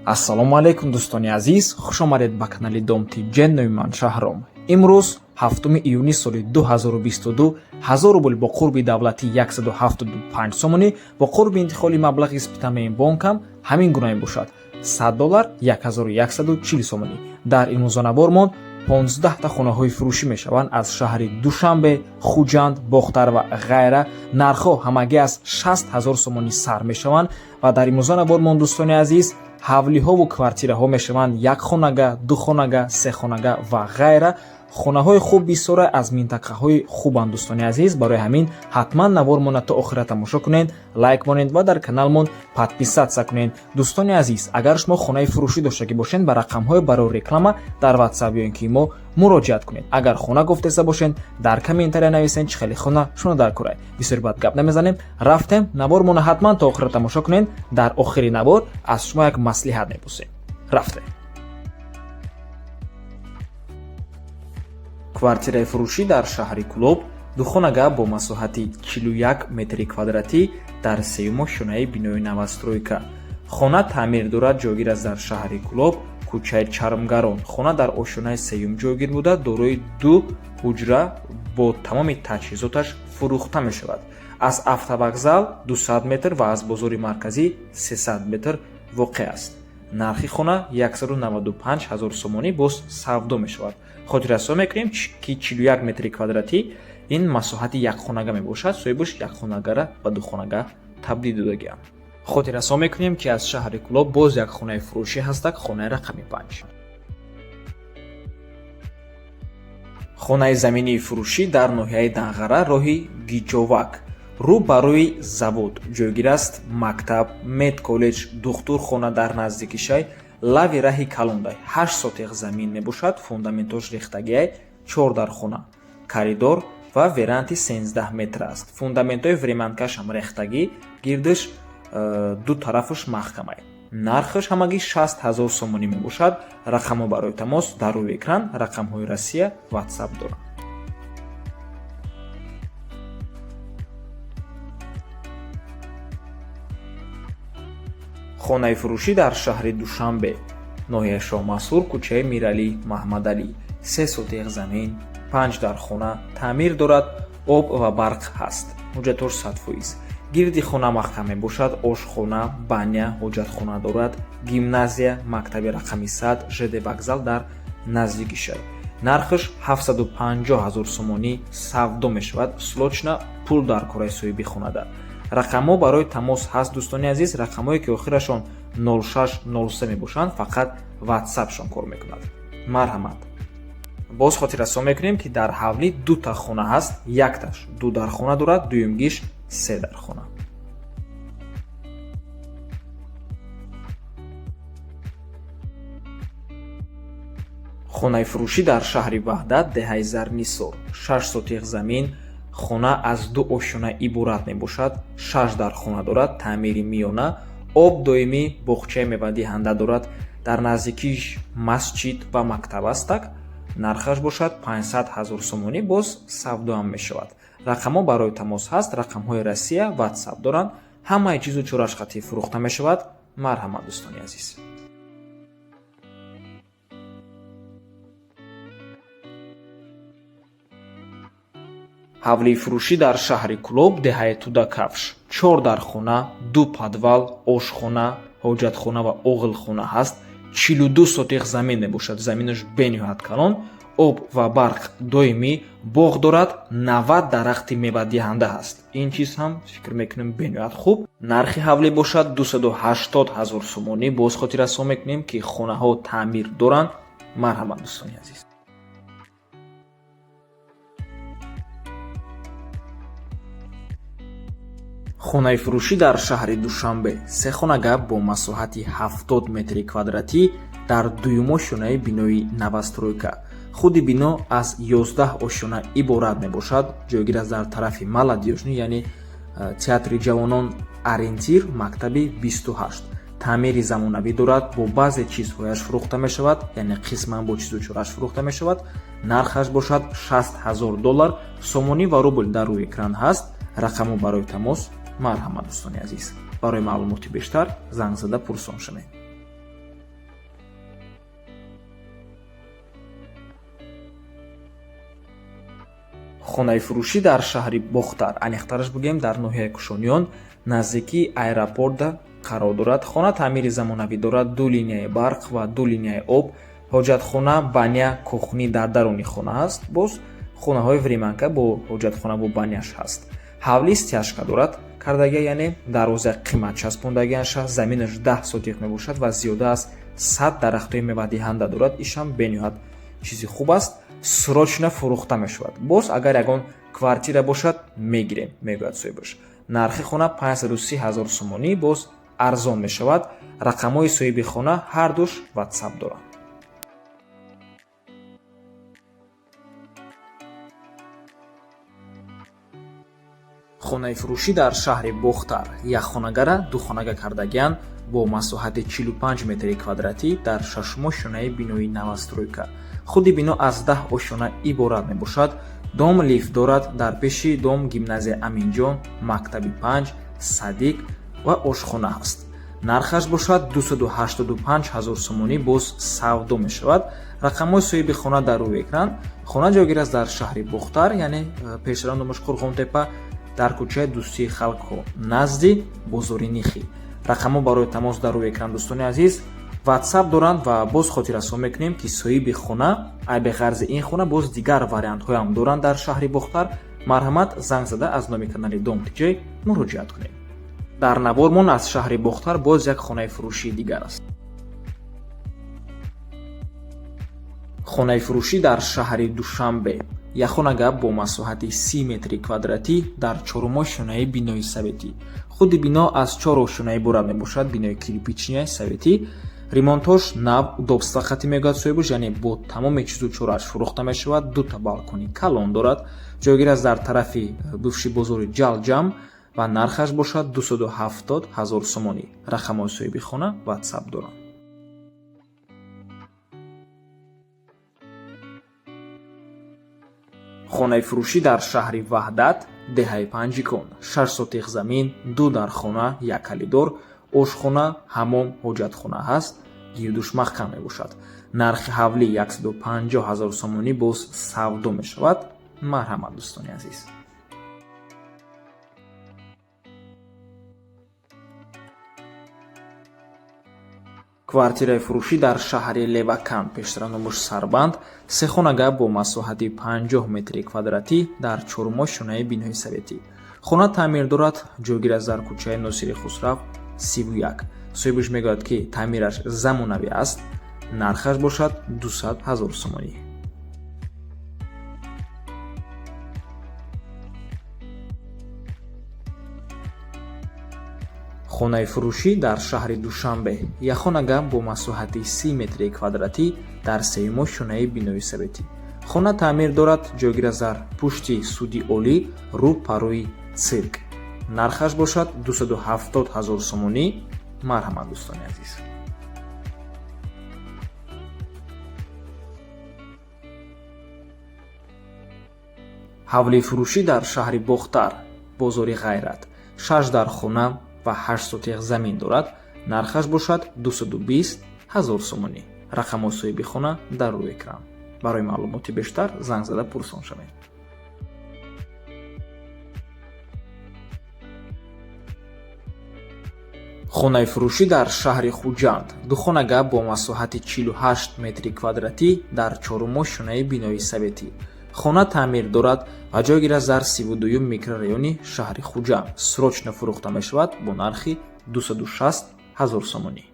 Ассалому алайкум, дӯстони азиз, хушомадед ба канали Дом Тиҷен. Номи ман Шаҳром. Имрӯз 7 июни соли 2022, 1000 рубл бо қурби давлатӣ 175 сомонӣ, бо қурби интиқоли маблағи Спитамен бонкам ҳамин гуна мебошад: 100 доллар 1140 сомонӣ. Дар имрӯзанабормон 15та хонаҳои фурӯшӣ мешаванд аз шаҳри Душанбе, Хуҷанд, Бохтар ва ғайра. Нархҳо ҳамагӣ аз 60 ҳазор сомонӣ сар мешаванд. Ва дар имрӯзанабормон, дӯстони азиз, ҳавлиҳову квартираҳо мешаванд, як хонага, ду хонага, се хонага ва ғайра. Хонаҳои хуб бисёра, аз минтақаҳои хубанд, дӯстони азиз. Барои ҳамин ҳатман навормона то охира тамошо кунед, лайк монед ва дар каналмон подписаться кунед. Дӯстони азиз, агар шумо хонаи фурӯшӣ доштагӣ бошед, ба рақамҳои барои реклама дар Ватсап ё ин ки мо муроҷиат кунед. Агар хона гуфтеса бошед, дар комментария нависед, чӣ хеле хона шумо дар курай. Бисёр бад гап намезанем, рафтем. Навормона ҳатман то охира тамошо кунед. Дар охири навор аз шумо як маслиҳат мепурсем. Рафтем. Квартираи фурӯшӣ дар шаҳри Кӯлоб, духонага бо масоҳати 41 метри квадратӣ дар сеюм ошёнаи бинои новостройка. Хона таъмир дорад, ҷойгир аст дар шаҳри Кӯлоб, кӯчаи Чармгарон. Хона дар ошёнаи сеюм ҷойгир буда, дорои ду ҳуҷра бо тамоми таҷҳизоташ фурӯхта мешавад. Аз автовокзал 200 метр ва аз бозори марказӣ 300 метр воқеъ аст. Нархи хона 195 ҳазор сомонӣ, боз савдо мешавад. Хотиррасон мекунем, ки 41 метри квадратӣ ин масоҳати якхонага мебошад. Соҳибаш якхонагара ба духонага табдил додагианд. Хотиррасон мекунем, ки аз шаҳри Кӯлоб боз як хонаи фурӯшӣ ҳастак, хонаи рақами 5. Хонаи заминии фурӯшӣ дар ноҳияи Данғара, роҳи Гиҷовак, рӯ ба рӯи завод ҷойгир аст. Мактаб, медколлеҷ, духтурхона дар наздикишай, лави раҳи калондай. 8 сотих замин мебошад, фундаментош рехтагиай, чор дархона, коридор ва веранди 13 метр аст. Фундаментҳои времянкашам рехтагӣ, гирдиш ду тарафаш маҳкамай. Нархаш ҳамагӣ 60 ҳазор сомонӣ мебошад. Рақамҳо барои тамос дар рӯи экран, рақамҳои Россия, Ватсап доранд. Хонаи фурӯшӣ дар шаҳри Душанбе, ноҳияи Шоҳмансур, кӯчаи Миралӣ Маҳмадалӣ, се сотих замин, панҷ дархона, таъмир дорад, об ва барқ ҳаст, ҳуҷҷатош 100%. Гирди хона маҳкам мебошад, ошхона, баня, ҳоҷатхона дорад. Гимназия, мактаби рақами 100, ЖД вокзал дар наздикишай. Нархаш 750 ҳазор сомонӣ, савдо мешавад. Срочно пул дар кораи соҳиби хонада. Рақамҳо барои тамос ҳаст, дӯстони азиз. Рақамҳое ки охирашон 0603 мебошанд, фақат Ватсапшон кор мекунад. Марҳамат. Боз хотиррасон мекунем, ки дар ҳавлӣ дута хона ҳаст: якташ ду дархона дорад, дуюмгиш се дархона. Хонаи фурӯшӣ дар шаҳри Ваҳдат, деҳаи Зарнисор, 6 сотих замин. Хона аз ду ошёна иборат мебошад, шаш дархона дорад, таъмири миёна, об доимӣ, боғчаи мевадиҳанда дорад. Дар наздикиш масҷид ва мактаб астак. Нархаш бошад 500 ҳазор сомонӣ, боз савдоам мешавад. Рақамҳо барои тамос ҳаст, рақамҳои Россия, Ватсап доранд. Ҳамаи чизу чораш қатъӣ фурӯхта мешавад. Марҳамат, дӯстони азиз. Ҳавлии фурӯшӣ дар шаҳри Кӯлоб, деҳаи Тудакавш, чор дархона, ду подвал, ошхона, ҳоҷатхона ва оғилхона ҳаст. 42 сотих замин мебошад, заминаш бениҳоят калон, об ва барқ доимӣ, боғ дорад, 90 дарахти мевадиҳанда ҳаст. Ин чиз ҳам, фикр мекунем, бениҳоят хуб. Нархи ҳавлӣ бошад 280 ҳазор сомонӣ. Боз хотиррасон мекунем, ки хонаҳо таъмир доранд. Марҳамат, дӯстони азиз. Хонаи фурӯшӣ дар шаҳри Душанбе, се хонага бо масоҳати 70 метри квадратӣ дар дуюм ошёнаи бинои новостройка. Худи бино аз 11 ошёна иборат мебошад, ҷойгир аст дар тарафи Молодёжный, яъне Театри ҷавонон, ориентир мактаби 28. Таъмири замонавӣ дорад, бо баъзе чизҳояш фурӯхта мешавад, яъне қисман бо чизу чораш фурӯхта мешавад. Нархаш бошад 60 ҳазор доллар. Сомонӣ ва рубл дар рӯи экран ҳаст, рақамҳо барои тамос. Марҳамат, дӯстони азиз, барои маълумоти бештар занг зада пурсон шавед. Хонаи фурӯшӣ дар шаҳри Бохтар, аниқтараш бигӯем, дар ноҳияи Кушониён, наздикии аэропорта қарор дорад. Хона таъмири замонавӣ дорад, ду линияи барқ ва ду линияи об, ҳоҷатхона, баня, кухни дар даруни хона аст. Боз хонаҳои временка бо ҳоҷатхона бо баняш ҳаст. Ҳавли стяжка дорад кардагия, яъне дарвоза қимат часпондагиаш аст, заминаш 10 сотих мебошад ва зиёда аз 100 дарахтҳои мевадиҳанда дорад. Ишам бениҳоят чизи хуб аст, срочно фурӯхта мешавад. Боз агар ягон квартира бошад, мегирем, мегӯяд соҳибаш. Нархи хона 530 ҳазор сомонӣ, боз арзон мешавад. Рақамҳои соҳиби хона ҳардуш ватсап доранд. Хонаи фурӯшӣ дар шаҳри Бохтар якхонагара духонага кардагианд бо масоҳати 45 метри квадратӣ дар шашум ошёнаи бинои новостройка. Худи бино аз 10 ошёна иборат мебошад. Дом лифт дорад, дар пеши дом гимназия Аминҷон, мактаби 5, садик ва ошхона ҳаст. Нархаш бошад 285 ҳазор сомонӣ, боз савдо мешавад. Рақамҳои соҳиби хона дар рӯи экран. Хона ҷойгир аст дар шаҳри Бохтар, яъне пештара номаш Қурғонтепа, дар кӯчаи Дӯстии халқҳо, назди бозори Нихӣ. Рақамҳо барои тамос дар рӯи экран, дӯстони азиз, ватсап доранд. Ва боз хотиррасон мекунем, ки соҳиби хона айби ғарзи ин хона боз дигар вариантҳоям доранд дар шаҳри Бохтар. Марҳамат, занг зада аз номи канали Дом Тиҷей муроҷиат кунед. Дар навормон аз шаҳри Бохтар боз як хонаи фурӯшии дигар аст. Хонаи фурӯшӣ дар шаҳри Душанбе, якхонага бо масоҳати 30 метри квадратӣ дар чорум ошёнаи бинои советӣ. Худи бино аз чор ошёна иборат мебошад, бинои кирпичный советӣ. Ремонтош нав, удобства хатӣ, мегӯяд соҳибаш, яъне бо тамоми чизу чорааш фурӯхта мешавад. Дута балкони калон дорад, ҷойгир аст дар тарафи бывший бозори Ҷалҷам ва нархаш бошад 270 ҳазор сомонӣ. Рақамҳои соҳиби хона ватсап доранд. Хонаи фурӯшӣ дар шаҳри Ваҳдат, деҳаи Панҷикон, 6 сотих замин, ду дархона, як калидор, ошхона, ҳамом, ҳоҷатхона ҳаст, гирдуш маҳкам мебошад. Нархи ҳавлӣ 150 ҳазор сомонӣ, боз савдо мешавад. Марҳамат, дӯстони азиз. Квартираи фурӯшӣ дар шаҳри Левакан, пештара номуш Сарбанд, сехонага бо масоҳати 50 метри квадратӣ дар чорум ошёнаи бинои советӣ. Хона таъмир дорад, ҷойгир аст дар кӯчаи Носири Хусрав 31. Соҳибаш мегӯяд, ки таъмираш замонавӣ аст, нархаш бошад 200 ҳазор сомонӣ. Хонаи фурӯшӣ дар шаҳри Душанбе, якхонага бо масоҳати 30 метри квадратӣ дар сеюм ошёнаи бинои советӣ. Хона таъмир дорад, ҷойгир аст дар пушти суди олӣ, рӯ парои цирк. Нархаш бошад 270 ҳазор сомонӣ. Марҳамат, дӯстони азиз. Ҳавлии фурӯшӣ дар шаҳри Бохтар, бозори Ғайрат, шаш дархона ва 8 сотих замин дорад, нархаш бошад 220 ҳазор сомонӣ. Рақамҳои соҳиби хона дар рӯи экран. Барои маълумоти бештар занг зада пурсон шавед. Хонаи фурӯшӣ дар шаҳри Хуҷанд, духонага бо масоҳати 48 метри квадратӣ дар чорум ошёнаи бинои советӣ. Хона таъмир дорад ва ҷойгир аст дар 32-юм микрорайони шаҳри Хуҷанд. Срочно фурӯхта мешавад бо нархи 260 ҳазор сомонӣ.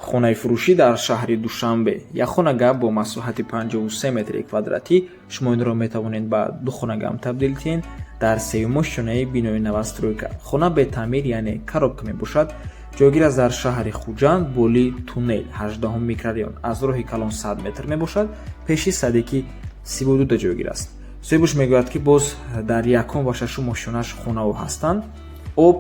Хонаи фурӯшӣ дар шаҳри Душанбе, якхонага бо масоҳати 53 метри квадратӣ. Шумо инро метавонед ба духонагаам табдил диҳед, дар сеюм ошёнаи бинои новостройка. Хона бетаъмир, яъне коробка мебошад, ҷойгир аст дар шаҳри Хуҷанд, боли туннел, 18 микрорайон, аз роҳи калон 100 метр мебошад, пеши садики 32 ҷойгир аст. Соҳибаш мегӯяд, ки боз дар якум ва шашум ошёнаш хонаҳо ҳастанд. Об,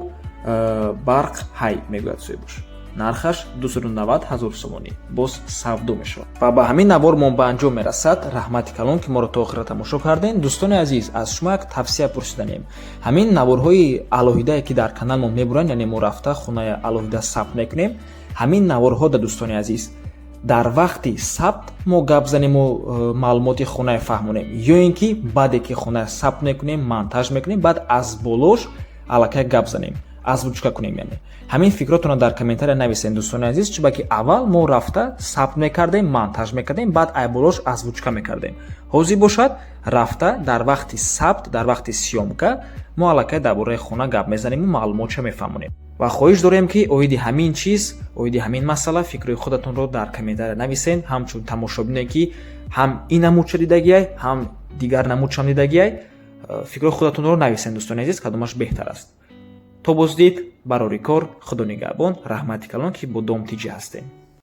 барқ ҳай, мегӯяд соҳибаш. Нархаш 290 ҳазор сомонӣ, боз савдо мешавад. Ва ба ҳамин навор мо ба анҷом мерасад. Раҳмати калон, ки моро то охира тамошо кардем. Дӯстони азиз, аз шумо як тавсия пурсиданем. Ҳамин наворҳои алоҳидае, ки дар канал мо мебуранд, яъне мо рафта хонаи алоҳида сабт мекунем, ҳамин наворҳо да, дӯстони азиз, дар вақти сабт мо гап занему маълумоти хонае фаҳмонем ё ин ки баъде ки хона сабт мекунем, монтаж мекунем, баъд аз болош аллакай гап занем, озвучка кунем? Яъне ҳамин фикротонро дар комментария нависед, дӯстони азиз. Чунки аввал мо рафта сабт мекардем, монтаж мекардем, баъд ай болош озвучка мекардем. Ҳозир бошад, рафта дар вақти сабт, дар вақти съёмка мо аллакай дар бораи хона гап мезанему маълумотша мефаҳмонем. Ва хоҳиш дорем, ки оиди ҳамин чиз, оиди ҳамин масъала фикрҳои худатонро дар комментария нависед, ҳамчун тамошобине, ки ҳам ин намудча дидагиай, ҳам дигар намудчам дидагиай. Фикрҳои худатонро нависед, дӯстони азиз, кадомаш беҳтар аст. То боздид, барори кор, худо нигаҳбон. Раҳмати калон, ки бо Дом ТЖ ҳастем.